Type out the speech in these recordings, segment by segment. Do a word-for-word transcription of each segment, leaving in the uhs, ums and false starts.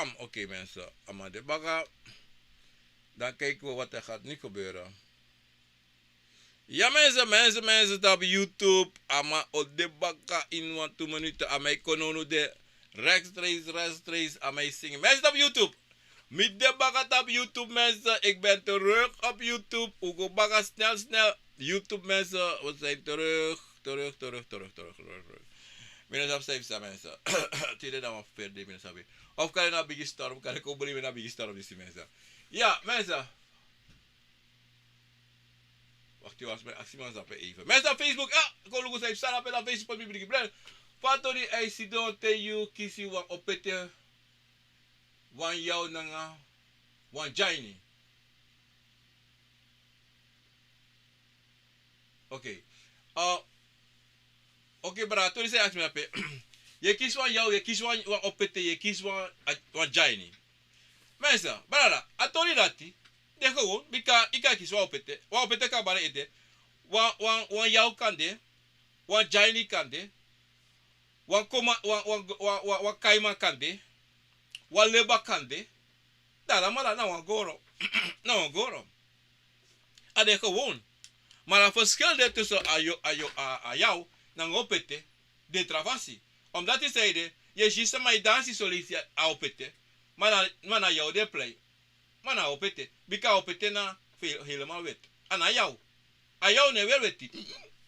Bam, oké mensen, a man de baka. Dan kijken we wat er gaat nu gebeuren. Ya mensen, mensen, mensen, tapu YouTube. A man o de baka in wan tu minuten. A man e kon now, de rechtstreeks, rechtstreeks, a man e singi. Mensen tapu YouTube. Mi de baka tapu YouTube, mensen. Ik ben terug op YouTube. Un go baka snel, snel. YouTube, mensen, we zijn terug. Terug, terug, terug, terug, terug, terug. Mi no sabi san e psa, mensen. Tide na wan ferde, mi no sabi. Of kande na bigi storm, kande kon bring mi na bigi storm disi, mensen. Ya, mensen. Wakti, wan sma e aksi mi wan sani pe even. Mensen na Facebook, ah, kon luku san e psa na pe na Facebook, mi bigi brada. Fa a tori e sidon te yu kisi wan opete, wan yaw nanga wan dyaini. Oké. Ah, oké, brada, a tori san yu e aksi mi na pe. Yu e kisi wan yaw, yu e kisi wan, wan opete, yu e kisi wan, a, wan dyaini. Mensen, brada, a tori dati de gewoon, bika yu kan kisi wan opete, wan opete kan bari ete, wan, wan, wan yaw kan de, wan dyaini kan de, wan koma, wan, wan, wan, wan, wan kaiman kan de, wan leba kan de, dan alamala na wan goro, na wan goro. A de gewoon. Ma a verschil de tussen a yo-, a yo-, a, a yaw nanga opete, de tra fasi. Omdat yu si de, yu e si sama e dansi so leisi a opete, ma na, ma na yaw de plei. Ma na opete, bika opete na fe-, helemaal wit. A na yaw. A yaw no e weri weti.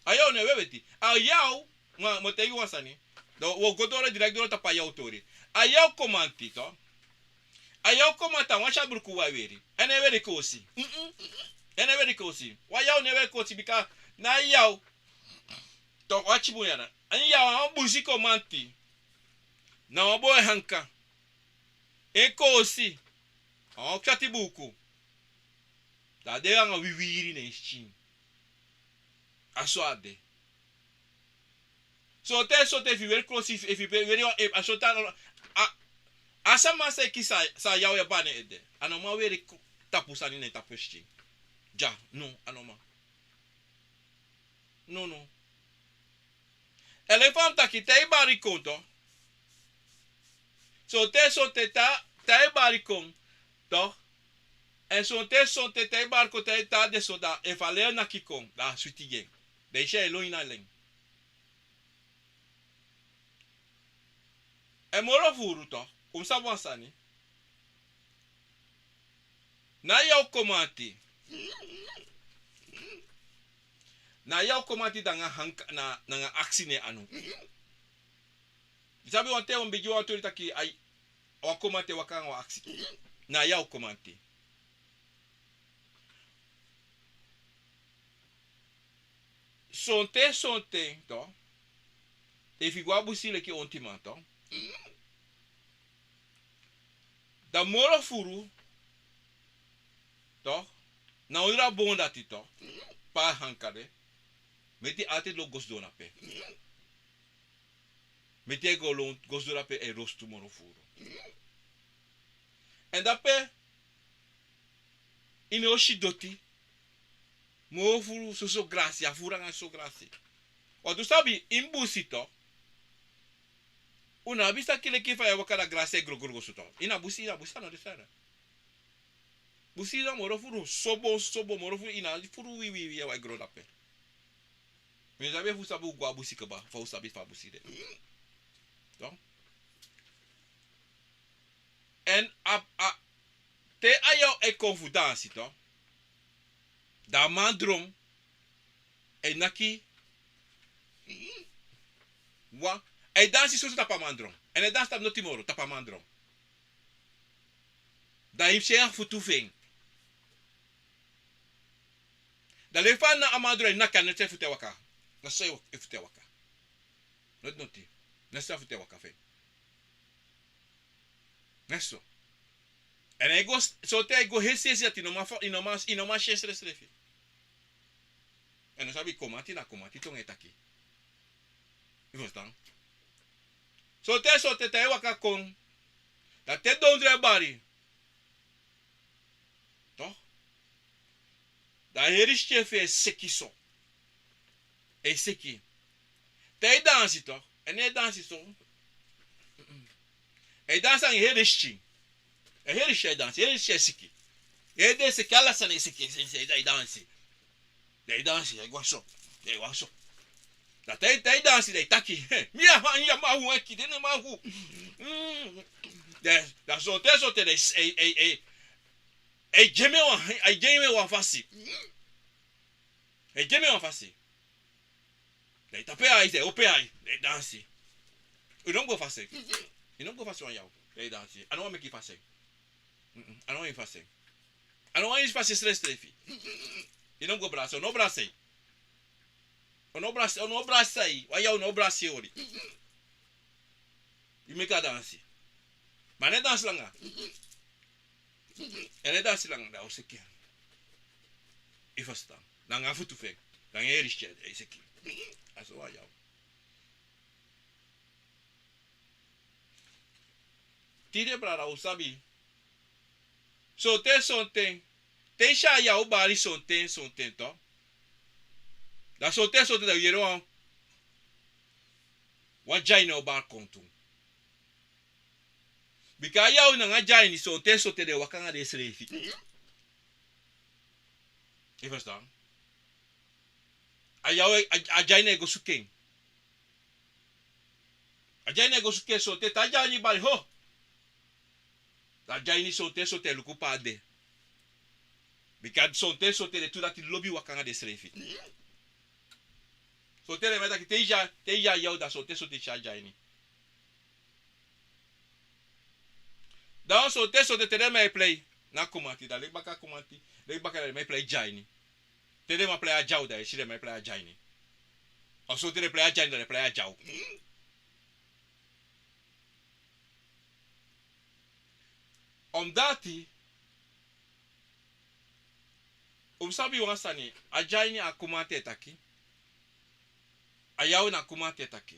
A yaw no e weri weti. A yaw, ma, mi o taigi wan sani. Dan wi o go doro direct doro tapu a yaw tori. A yaw komanti, to. A yaw komanti a wan shabruku wan e weri. En a e weri koosi. Mm-mm. En a e weri koosi. Wan yaw no e weri koosi bika na yaw. To, watch bun yere. En yaw a wan busi komanti. Na wan boi hanka. En koosi. A wan kwati buku. Dan a de nanga wiwiri na en skin. A so a de. Sonten, sonten efu yu weri klosi, efu, efu yu weri wan, efu a sonten a, a, a sama san e kisi a, san a yaw e bari na en ede. A no man weri ko-, tapu sani na en tapu skin. Dya, no, a no man. No, no. Èn leki fa mi taki, te yu bari kon, to. Sonten, sonten ta, te yu bari kon, to. Èn sonten, sonten te yu bari kon, te yu tan de so, dan efu a len naki kon, dan a switi gi en. Dan yu si a e lon ini a len. Èn moro furu, to, un sabi wan sani. Na yaw komanti. Na yaw komanti nanga hanka, na, nanga aksi na en anu. Yu sabi wan ten wan bigi wan tori taki ai, wan komanti e waka nanga wan aksi. Na yaw komanti. Sonten, sonten, to. Efu yu go a busi leki ontiman, to. Dan moro furu, to. Na ondro a bon dati, to. Pe a hanka de. Meti altijd lon go sidon na pe. Meti e go lon, go sidon na pe e rostu moro furu. Èn dape, yu no o si doti. Moro furu soso grasi, a furu nanga soso grasi. Wantu sabi, ini busi, to. Un no abi saki leki fa yu e waka, dan grasi e gro gro gro so, to. Ini a busi, ini a busi a no de sani. Busi na moro furu, soso bon, soso bon, moro furu, ini a furu wiwiwi e waka gro dape. Mi no sabi efu un sabi, un go a busi kaba, fa un sabi fa busi de. To. Èn a, a, te a yaw e kon fu dansi, to. Dan a man dron e naki wan, a e dansi soso tapu a man dron. Èn a e dansi tapu noti moro, tapu a man dron. Dan yu mus si en a futu fu en. Dan leki fa na a man dron e naki, a no e si en futu e waka. Na so en futu e waka. Noti noti. Na so en futu e waka fu en. Na so. Èn a e go s-, sonten a e go hesi hesi dati, yu no man fa-, yu no man, yu no man si en srefsrefi. Èn un sabi komanti na komanti tongo e taki. Yu ferstan? Sonten, sonten te a e waka kon. Dan te dondro e bari. To? Dan a heri skin fu en e seki so. E seki. Te a e dansi, to. Èn a e dansi so. A e dansi nanga a heri skin. E heri si e dansi, heri si e siki. E de siki, ala sani e siki, e, e, e dansi. Da e dansi, da e go so. Da e go so. Da te, te e dansi, da e taki. Mi a man, ya man hu e ki, den e man hu. Mm. Da, da sonten, sonten, da e, e, e, e, e gi mi wan, e gi mi wan fasi. E gi mi wan fasi. Da e tapu en ai, da e opo en ai, da e dansi. Yu no mu go fasi. Yu no mu go fasi wan yaw. Da e dansi. A no wani meki fasi. Mm-mm. A no wani fasi. A no wani fasi srefsrefi. Yu no mu go brasa, no brasa. O no brasa, o no brasa. Wan yaw no brasa ori. Yu meki a dansi. Ma a no e dansi langa. A no e dansi langa, da o siki. Yu ferstan. Nanga futu fu en. Nanga en heri si e siki. A so wan yaw. Tide brada, un sabi. Sonten, sonten. Te i si a yaw bari sonten, sonten tu. Da sonten, sonten da wi yere wan, wan dyaini o bari kon tu. Bika a yaw nanga a dyaini sonten, sonten den e waka nanga densrefi. Yu ferstan? A yaw e, a, a dyaini e go suku en. A dyaini e go suku en sonten, te a dyaini bari ho. Da a dyaini sonten, sonten e luku pe a de. Bika sonten, sonten den tu dati lobi waka nanga densrefi. Sonten den man e taki te i si a, te i si a yaw da sonten, sonten i si a dyaini. Da sonten, sonten te den man e prei, na komanti, da leki baka komanti, leki baka da den man e prei dyaini. Te den man prei a yaw, da i si den man e prei a dyaini. Of sonten den prei a dyaini, da den prei a yaw. Omdati, un sabi wan sani, a dyaini a komanti e taki. A yaw na komanti e taki.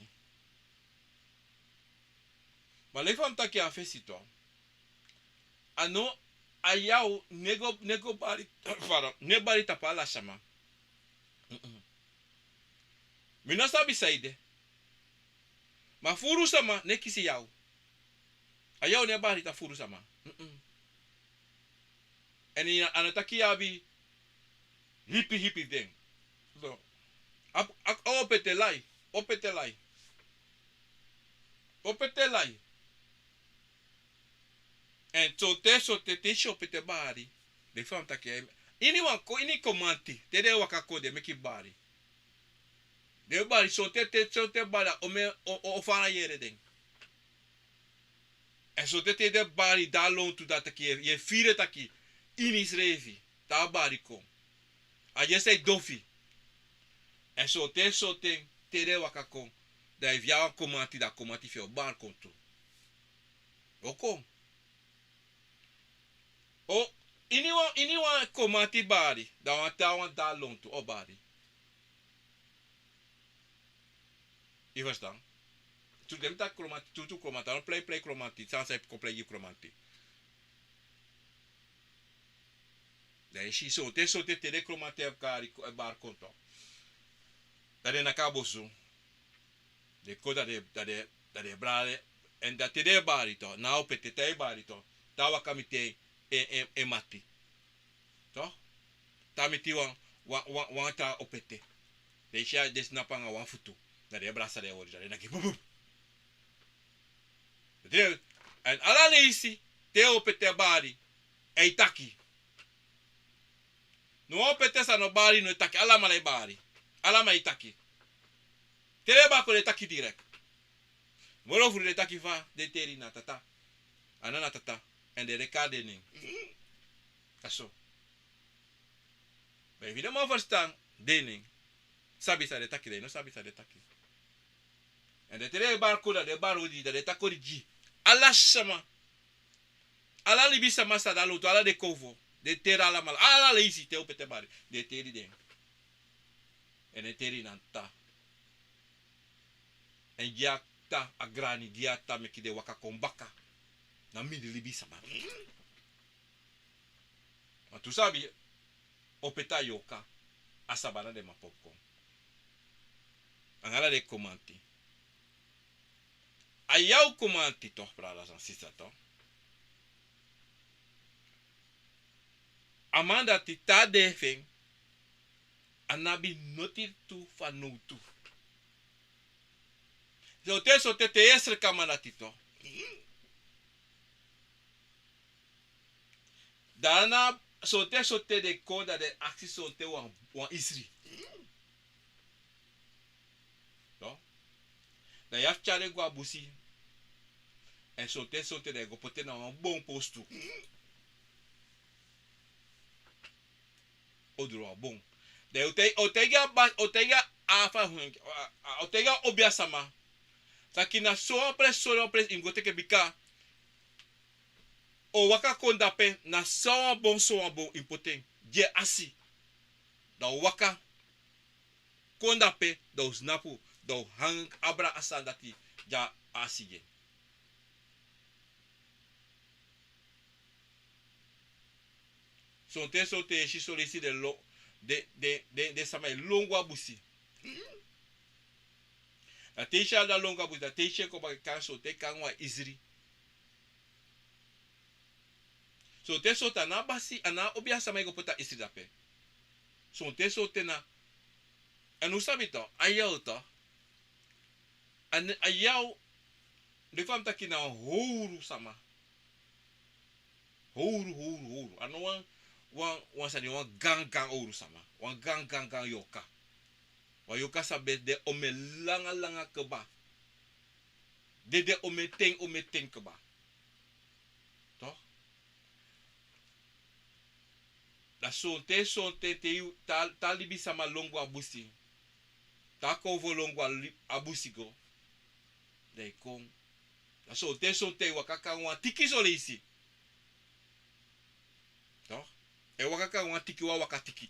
Ma leki fa mi taki a fesi tu. A no, a yaw no e go, no e go bari, pardon, no e bari tapu ala sama. Mm-mm. Mi no sabi san ede. Ma furu sama no e kisi yaw. A yaw no e bari tapu furu sama. Mm-mm. Èn a no taki yu abi hipi hipi fu den. So, a, a, a opete lai, opete lai. Opete lai. Èn sonten, sonten te i si opete bari. Leki fa mi taki, ini wan ko, ini komanti, te den e waka kon den e meki bari. Den e bari sonten, te, sonten bari, o, o, o fara yere den. Èn sonten te den bari de a lontu, da taki yu e, yu e firi taki ini yusrefi, te a bari kon. A yesi e dofi. Èn sonten, sonten te den waka kon, da efu yu abi wan komanti, da a komanti fu yu o bari kon tu. O kon. O, ini wan, ini wan komanti bari, da wan taawan de a lontu o bari. Yu ferstan? Tu den mi taki komanti, tu, tu komanti, a no prei, prei komanti, san san e kon prei gi komanti. Da i si sonten, sonten te den komanti e kari, e bari kon tu. Da den naki a bosu. Den kon da den, da den, da den bari, èn da te den e bari tu, na opete te a e bari tu, te a waka miti en, en, en mati. Tu? Te a miti wan, wan, wan, wan taa opete. Den si a de snapu anga wan futu. Da den e brasa den e hori, da den naki bubu. Den, èn ala leisi, te opete e bari, a e taki. No wan opete san no bari no e taki, alamala e bari. Alamala e taki. Te den e bari kon den e taki direkt. Moro furu den e taki fa, den teri na tata. A na na tata. Èn den e kari den nen. A so. Ma efu den man ferstan den nen, sabi san den e taki, den no sabi san den e taki. Èn den te den e bari kon, da den e bari odi, da den e taki odi gi ala sama. Ala libisama san de a lontu, ala den konfo, den e teri alamala, ala leisi te opete bari, den e teri den. Èn den e teri na tata. Èn gi a tata, a grani, gi a tata meki den waka kon baka. Na mindri libisama. Ma tu sabi, opete a yoka, a sabana den man poko kon. Anga ala den komanti. A yaw komanti tu, brada san sisa tu. A man dati te a de fu en, a no abi noti tu fanowdu. Sonten sonten te yu e sreka a man dati tu. Dan na sonten sonten den kon, dan den aksi sonten wan, wan isri. No? Dan yu abi tyari en go a busi. Èn sonten sonten dan yu go poti en na wan bon postu. O doro wan bon. Dan yu o taigi, o taigi a ba, o taigi a fa, a, a, o taigi a obia sama taki na so wan presi, so wan presi yu mus go teki en, bika o waka kon dape, na so wan bon, so wan bon yu mus poti en gi en asi. Dan o waka kon dape, dan o snapu, dan o hang abra a sani dati gi a asi gi en. Sonten sonten yu e si son leisi den lo, den, den, den, den sama e lon go a busi. Dan te yu si a dati lon go a busi, dan te yu si en kon baka, e kon, sonten e kon anga wan isri. Sonten sonten a no a basi, a no a obia sama e go poti a isri dape. Sonten sonten na, èn un sabi tu, a yaw tu. A, a yaw, leki fa mi taki, na wan owru sama. Owru, owru, owru. A no wan, wan, wan sani, wan gangan owru sama. Wan gangan, gangan yorka. Wan yorka san ben de omen langa, langa kaba. Den de omen ten, omen ten kaba. Toch? Dan sonten sonten te yu, te a, te a libisama lon go a busi, te a konfo lon go a li-, a busi go, dan yu kon. Dan sonten sonten yu waka kon anga wan tiki son leisi. Toch? Yu e waka kon anga wan tiki, wan waka tiki.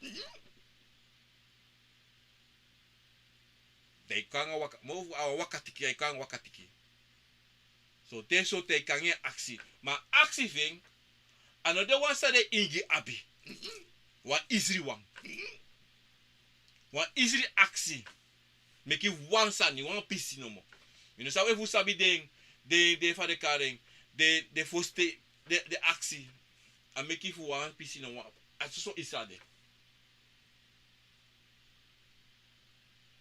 Dan yu kon anga waka, ma a waka tiki, yu kon anga waka tiki. Sonten sonten yu kon anga en aksi. Ma a aksi fu en, a no de wan san den ingi abi. Wan isri wan. Wan isri aksi. Meki wan sani, wan pisi nomo. Mi no sabi efu un sabi den, den, den fa den kari en, den, den foste, den, den aksi. A meki fu wan pisi nomo. A soso isri a de.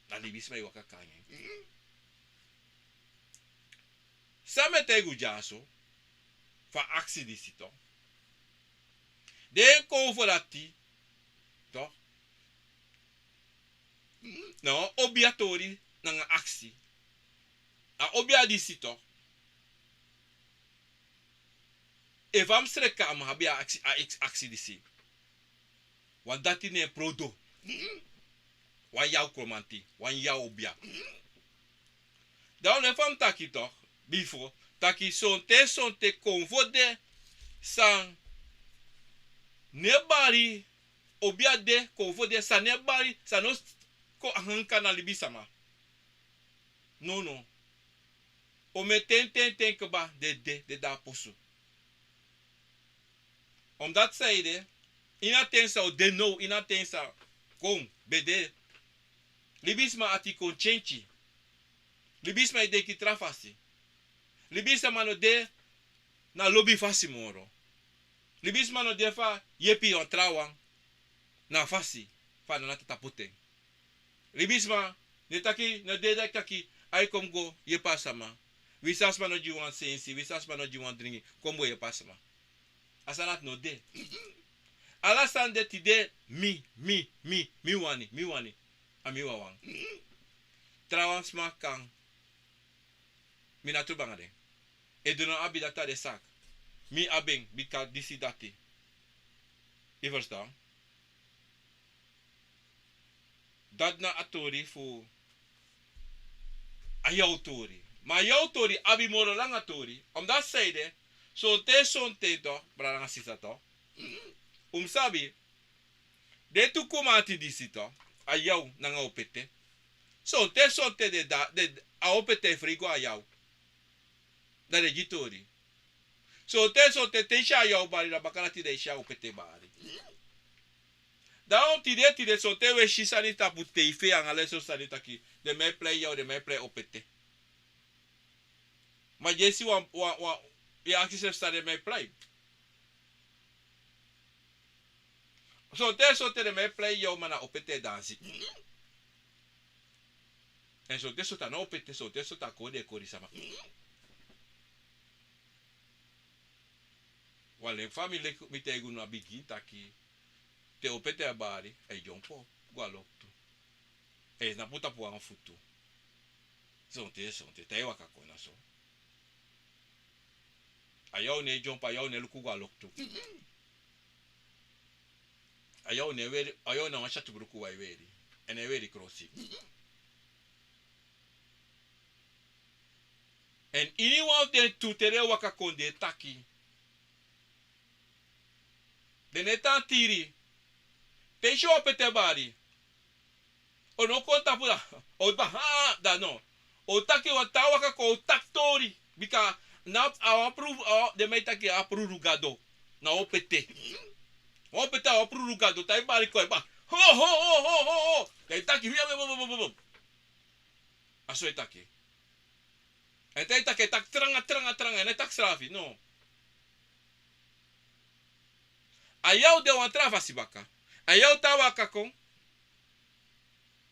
Na libisma e waka kon anga en. San mi e taigi un dyaso fu a aksi disi, toch? Den konfo dati, toch, na wan obia tori nanga aksi. A obia disi, toch, efu a mus sreka a mus abi a aksi, a aksi, aksi disi. Wan dati na en prodo. Wan yaw kromanti, wan yaw obia. Dan wan nen fa mi taki, toch, bifo, taki sonten sonten konfo de san no e bari, obia de, konfo de san no e bari, san no kon hanka na libisama. No, no. Omen ten, ten, ten kaba den de, den de a posu. Omdat sanede, ini a ten san un de now, ini a ten san kon, ben de, libisma ati kon tyentyi. Libisma e denki tra fasi. Libisma no de na lobi fasi moro. Libisma no de fu yepi wan trawan na a fasi fa a nana tata poti en. Libisma no e taki, no de dati taki, ai, kon mi go yepi a sama. Winsi a sama no gi wan sensi, winsi a sama no gi wan dringi, kon mi go yepi a sama. A sani dati no de. Ala sani de tide, mi, mi, mi, mi wani, mi wani. A mi wawan. Trawan sma kan. Mi no abi trobi anga den. Efu den no abi, dati a den saki. Mi abi en, bika disi, dati. Yu e ferstan? Dati na a tori fu a yaw tori. Ma a yaw tori abi moro langa tori. Omdat sanede, sonten sonten, toch, brada nanga sisa, toch, un mus sabi, den tu kromanti disi, toch, a yaw nanga opete. Sonten sonten den da, den, a opete e frei go a yaw. Dan den gi tori. Sonten sonten te yu si a yaw bari, na baka dati den e si a opete bari. Dan tide tide sonten wi e si sani tapu tv anga ala sortu sani taki den man e prei yaw, den man e prei opete. Ma yu e si wan, wan, wan, yu e aksi yusefi san den man e prei. Sonten sonten den man e plei yu, ma na opete e dansi. Èn sonten sonten a no opete, sonten sonten a kori den e kori sama. Wan len famili, mi taigi unu a bigin taki, te opete e bari, a e dyompo go a loktu. A e snapu tapu wan futu. Sonten sonten te a e waka kon na so. A yaw no e dyompo, a yaw no e luku go a loktu. A yaw no e weri, a yaw na wan syatu bruku wan e weri. Èn a e weri krosi. Èn iniwan fu den tu, te den e waka kon den e taki. Den no e tan tiri. Te i si opete bari, o no kon tapu da, o ba ha da no. O taki wan taa waka kon, o taki tori. Bika na a wan prufu, a wan, den man e taki a prufu gado. Na opete. Opete a wan prufu gado, te a e bari kon e ba ho ho ho ho ho. Te a e taki, a so e taki. Èn te a e taki, a e taki tranga, tranga, tranga, a no e taki srafi, no. A yaw de wan tra fasi baka. A yaw taa waka kon.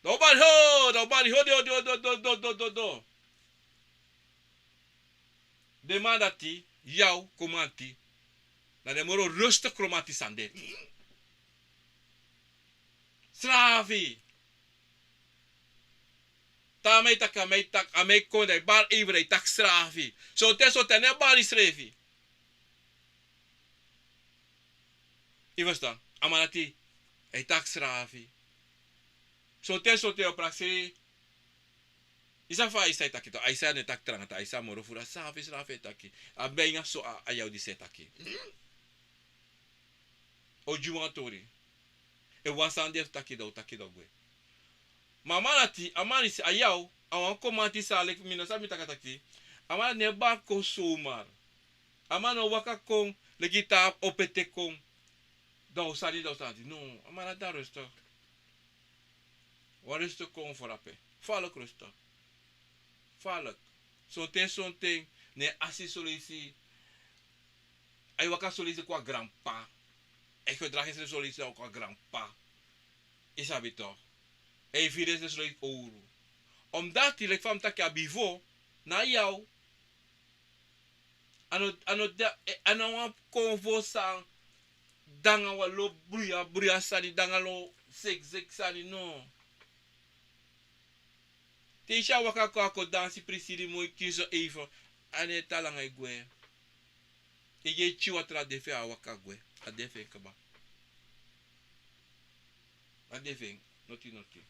Da o bari ho, da o bari ho, do, do, do. Den man dati, yaw, kromanti, na den moro rustig kromanti san de. Srafi. Te a man e taki, a man e taki, a man e kon, da a e bari even, da a e taki srafi. Sonten sonten a no e bari srefi. I ferstan? A man dati, a e taki srafi. Sonten sonten yu o prakseri. I sabi fa Aisa e taki tu. Aisa no e taki tranga, Aisa moro furu, srafi srafi e taki. A ben nanga so a, a yaw disi e taki. O gi wan tori. Efu wan sani de fu taki, da u taki, da u gwe. Ma a man dati, a man disi, a yaw, a wan kromanti san leki mi no sabi mi taki a taki. A man dati no e bari kon somar. A man no waka kon leki taa opete kon. Da u sani, da u sani. No, a man dati a rustig. Wan rustig kon fu rape. Falek rustig. Falek. Sonten sonten, ne a si soleisi. A e waka soleisi kon a granpa. A e gedragi srefi soleisi kon a granpa. I sabi toch. A e firi srefi soleisi owru. Omdati leki fa mi taki a bifo, na yaw. A no, a no de, eh, a no wan konfo san. Danga wan lo bruya, bruya sani, danga lo sek, sek sani, no. Te i si a waka kon, a kon dansi prisiri moi, kinso eifen, a no e tan langa e gwe. I gi en tiki watra, a de fu en, a waka gwe. A de fu en kaba. A de fu en, noti, noti.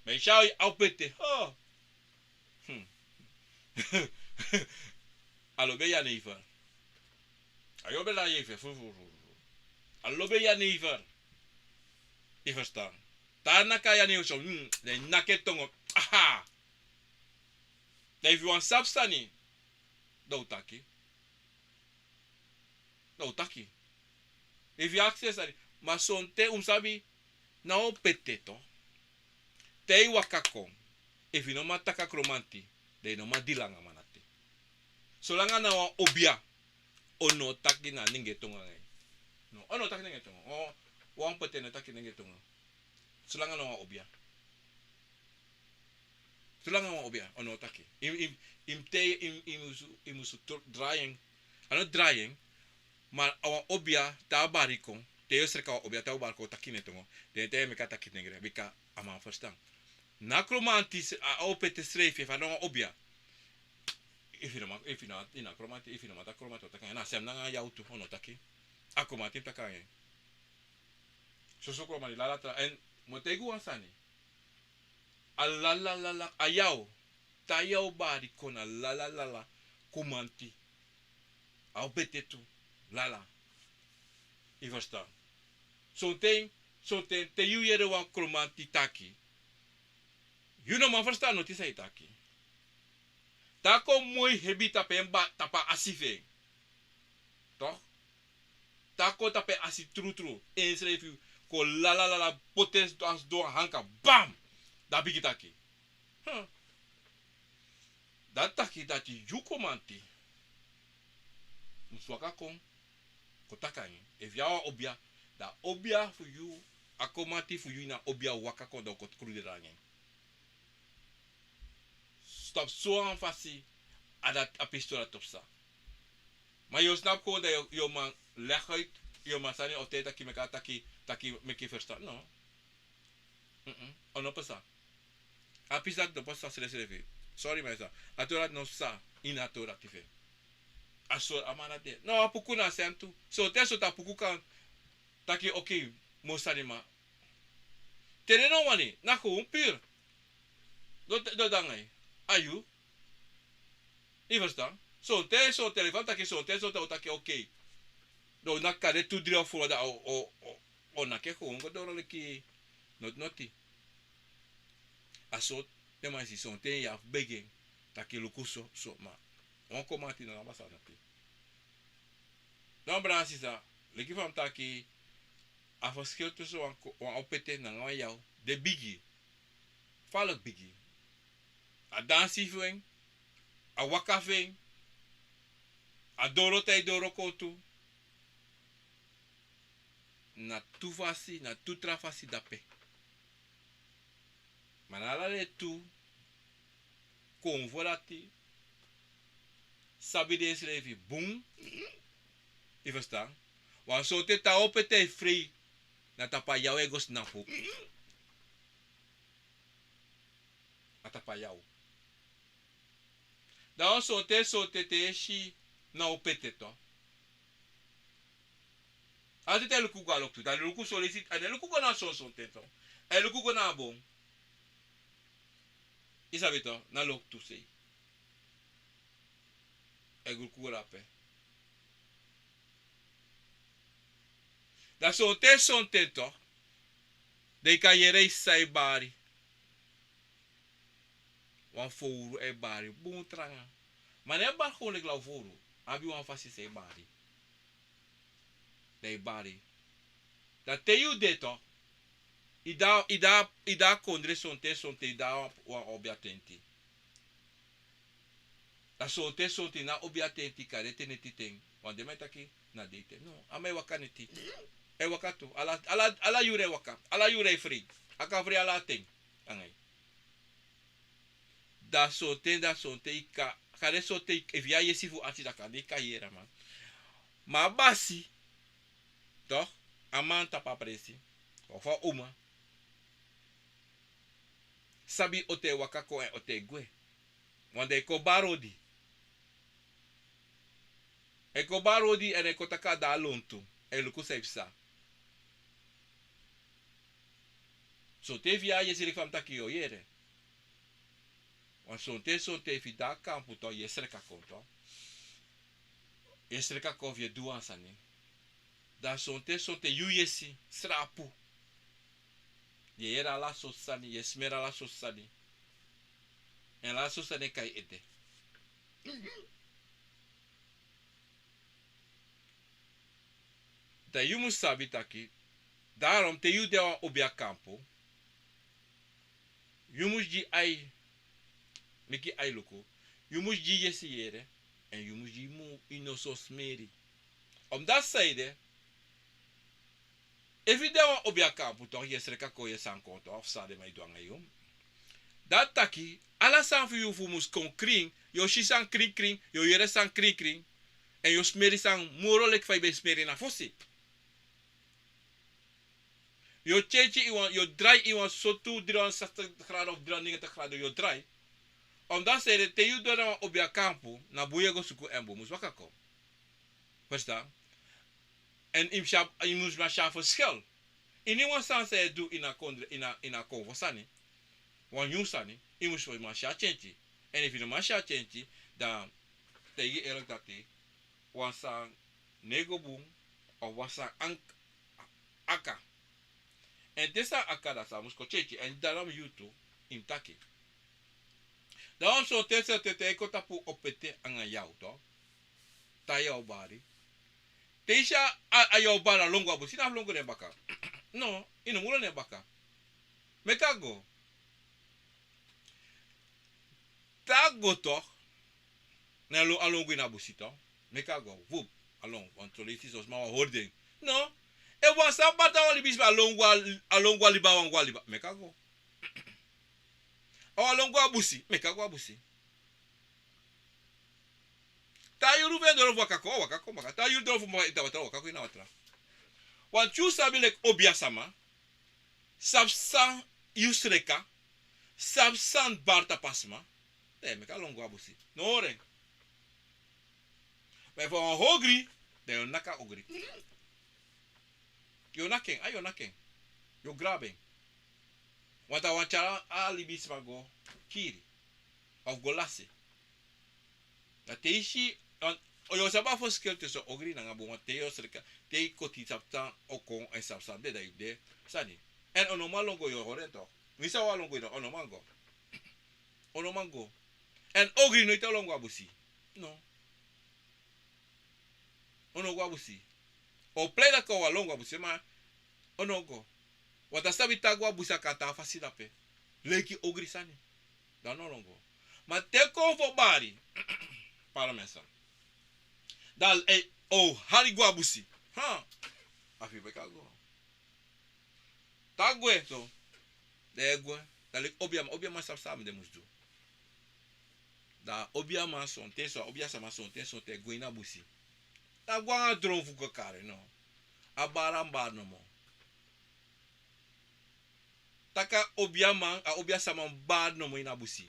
Ma i si a opete, ho. Hmm. A lobi a jenever. A lobi a jenever, fu, fu, fu, fu. A lobi a jenever. I ferstan? Te a naki a jenever so, hmm, dan i naki en tongo. Aha! Dan efu yu wani sabi sani, dan u taki. Dan u taki. Efu yu aksi en sani, ma sonten un sabi, na opete tu. Te i waka kon, efu i no man taki a kromanti, dan i no man dili anga a man dati. Solanga na wan obia, o no taki na nenge tongo anga en. No, o no taki nenge tongo. O, wan opete no taki nenge tongo. Solanga na wan obia. Solanga wan obia, o no taki. I, i, i mu te, i, i musu, i musu tr-, drai en. A no drai en, ma a wan obia, te a bari kon, te yu o sreka wan obia, te a bari kon taki nenge tongo. Den te yu e meki a taki nengre, bika a man ferstan. Na kromanti, a opete srefi, efu a no wan obia. Efu i no man, efu i no, i na kromanti, efu i no man taki kromanti, o taki, na sem nanga yaw tu, o no taki. A kromanti mu taki anga en. Soso kromanti lala tra, èn mi o taigi wan sani. A lala lala, a yaw, te a yaw bari kon na lala lala, kromanti. A opete tu, lala. I ferstan? Sonten, sonten, te yu yere wan kromanti taki, yu no man ferstan noti san a e taki. Te a kon moi hebi tapu en ba, tapu a asi fu en. Toch? Te a kon tapu en asi trutru, ensrefi kon lala lala, poti en sidon a sidon a hanka, bam! Dan a bigin taki. Hm. Dati taki dati yu kromanti musu waka kon, kon taki anga en. Efu yu abi wan obia, dan a obia fu yu a kon mati fu yu ini a obi a waka kon dan o kon krudu nanga en. Stop so wan fasi. A dati a pistol a topsa. Ma yu o snapu kon dan yu o man legi uit, yu o man sani o te taki meki a taki, taki meki ferstan no. O no pasa. A pisi dati no pasa srefsrefi. Sori mi sa a tori dati no pasa. Ini a tori dati fu en. A sori a man na de no a puku na a sen tu. Sonten sonten a puku kan taki okei. Mi o sani ma te den no wani na kon puru. Don dangai a yu. Yu ferstan? Sonten sonten leki fa mi taki sonten sonten o taki okei. Don na kade tu dri o furu dan o naki en kon go doro leki noti noti. A so den man e si sonten yu abi fu begi en taki luku so so ma wan kon mati na na basa noti. Dan brada sisa, leki fa mi taki a ferskil tusu wan opete nanga wan yaw de bigi. Falek bigi. A dansi fu en, a waka fu en, a doro tai doro kon tu. Na tu fasi na tu tra fasi dape. Ma na ala den tu kon fu dati sabi den srefi bun. Yu ferstan? Wan sorte tan opo ete e frei. Na tapu a yaw e go snapu. A tapu a yaw. Dan wan sorte sorte te e si na opo ete to. Altiti a e luku go a loktu dan a e luku solisi a no e luku go na a son sonten to. A e luku go na a bon. Yu sabi to na loktu sei. A e luku go dape. Dan sonten sonten to dan yu kan yere yu san e bari. Wan fowru e bari bun tranga. Ma no e bari kon leki law fowru. Abi wan fasi san e bari. Dan yu bari dan te yu de to yu de a kondre sonten sonten yu de a wan obi a tenti. Dan sonten sonten na obi a tenti kari ete neti ten. Wan den man e taki na deiten no a man e waka neti. A e waka tu. Ala yuru a e waka ala yuru a e frei. A kan frei ala a ten. Anga yu. Dan sonten dan sonten yu kan kari sonten efu yu a yesi fu ati dan kande yu kan yere a man. Ma a basi tok' a man tapu a presi of a uma sabi oto e waka kon èn oto e gwe. Wan dan e kon bari odi. A e kon bari odi èn a e kon taki a de a lontu. A e luku san e psa. Sonten efu yu a yesi leki fa mi taki yu o yere. Wan sonten sonten efu yu de a kampu to yu e sreka kon to. Yu e sreka kon fu yu e du wan sani. Dan sonten sonten yu yesi srapu. Yu e yere ala sortu sani yu e smeri ala sortu sani. Èn ala sortu sani e kai ede. Dan yu mus sabi taki darom te yu de a wan obi a kampu. Yu mus gi ai meki ai luku. Yu mus gi yesi yere. Èn yu mus gi mu yu no so smeri. Omdati saide efu yu de a wan obi a kampu tok' yu e sreka kon yu e san kon tok' fu san den man e du anga yu. Dati taki ala san fu yu fu mus kon krin. Yu o si san krinkrin yu o yere san krinkrin. Èn yu o smeri san moro leki fa yu ben smeri na fosi. Yu o tyentyi iwan yu o drai iwan sotu dri wan sastig grado of dri wan negentig grado yu o drai. Omdati sede te yu dori na wan obi a kampu na bun yu e go suku èn bun mus waka kon. Ferstan? Èn yu mus man si a ferskil. Ini wan sani san yu e du ini a kondre ini a konfo sani. Wan nyun sani yu mus man si a tyentyi. Èn efu yu no man si a tyentyi dan taigi yu erlik dati wan sani no e go bun. Of wan sani aka. Èn te san aka dati a mus kon tyentyi èn dati na mi yu tu. Yu mus taki dan wan sorten sorten te e kon tapu opo ete anga yaw to. Tan yaw bari. Te yu si a yaw bari a lon go a busi na a fu lon go na en baka. No. Yu no mu lon na en baka. Meki a go. Te a go to na a lon go ini a busi to. Meki a go vup. A lon wantu leisi so sma wan hori den. No. Efu wan sani bari, a wan libisma, a lon go a, a lon go a liba, a wan go a liba, meki a go. A wan lon go a busi, meki a go a busi. Te a yuru fu en doro fu waka kon, waka kon baka. Te a yuru doro fu waka, waka kon ini a watra. Wanti yu sabi leki obia sama, sabi san yu sreka, sabi san bari tapu a sma, dan yu e meki a lon go a busi. No hori en. Ma efu a wan ogri, dan yu o naki a ogri. Yu o naki en, a yu o naki en. Yu o grabu en. Wanti a wan tyari a libisma go kiri. Of go lasi. Dan te yu si, dan yu o sabi a foskeli tusun ogri nanga bun, want te yu o sreka, te yu koti, sabi san o kon, èn sabi san de, dan yu de sani. Èn a no man lon go, yu o hori en toch. Winsi a wan lon go, dan a no man go. A no man go. Èn ogri noiti o lon go a busi. No. A no go a busi. A o prei taki a wan lon go a busi, ma a no go. Want a sabi taki a go a busi a kan tan fasi dape. Leki ogri sani. Dan a no lon go. Ma te kon fu bari, para mensen. Dan a o hari go a busi. Ha. A fi beka go. Te a gwe so, dan yu e gwe. Dan leki obiaman, obiaman sabi san a mu de, mus du. Dan obiaman sonten so, a obia sama sonten sonten e gwe ini a busi. A no go nanga dron fu go kari, no. A bari, a mu bari nomo. Taki a obiaman, a obia sama mu bari nomo ini a busi.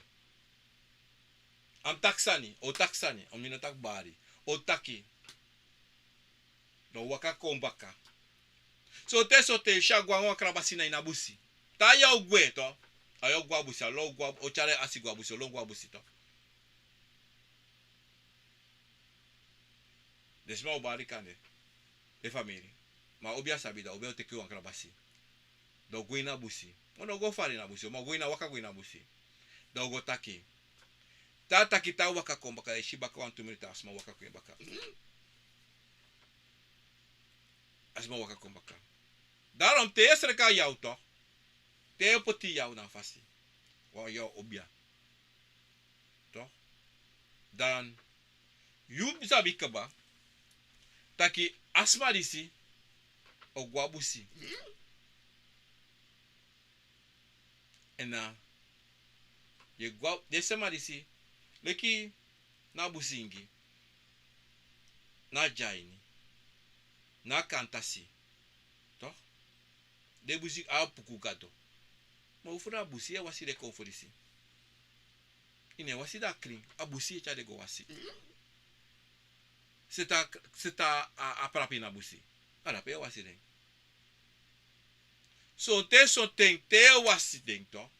A mu taki sani, a o taki sani, a mu, mi no taki bari. A o taki. Dan a o waka kon baka. Sonten sonten yu si a go nanga wan krabasi na ini a busi. Te a yu o gwe, to. A yu o go a busi, a lon go a, a o tyari en asi go a busi, a lon go a busi, to. Den sma o bari kande. Den famiri. Ma obia sabi, dan obia o teki wan krabasi. Dan a o go ini a busi. Ma a no go fara ini a busi, ma a o go ini a, waka go ini a busi. Dan a o go taki. Te a taki, te a waka kon baka, dan yu si baka wantu miniti, a sma waka kon baka. A sma waka kon baka. Daarom te yu e sreka yaw, to. Te yu e poti yaw na fasi. Wan yaw obia. To. Dan yu sabi kaba taki a sma disi o go a busi. Èn na, yu e go a, den sma disi, leki na Busingi, na Dyaini, na Kantasi, toch? Den busi a Puku Gado. Ma yu furu a busi e wasi den kon fu disi. Yu no e wasi den a krin, a busi yu e tyari den go wasi. Seti a, seti a, a prapi na busi. A dape yu e wasi den. Sonten sonten te yu e wasi den, to.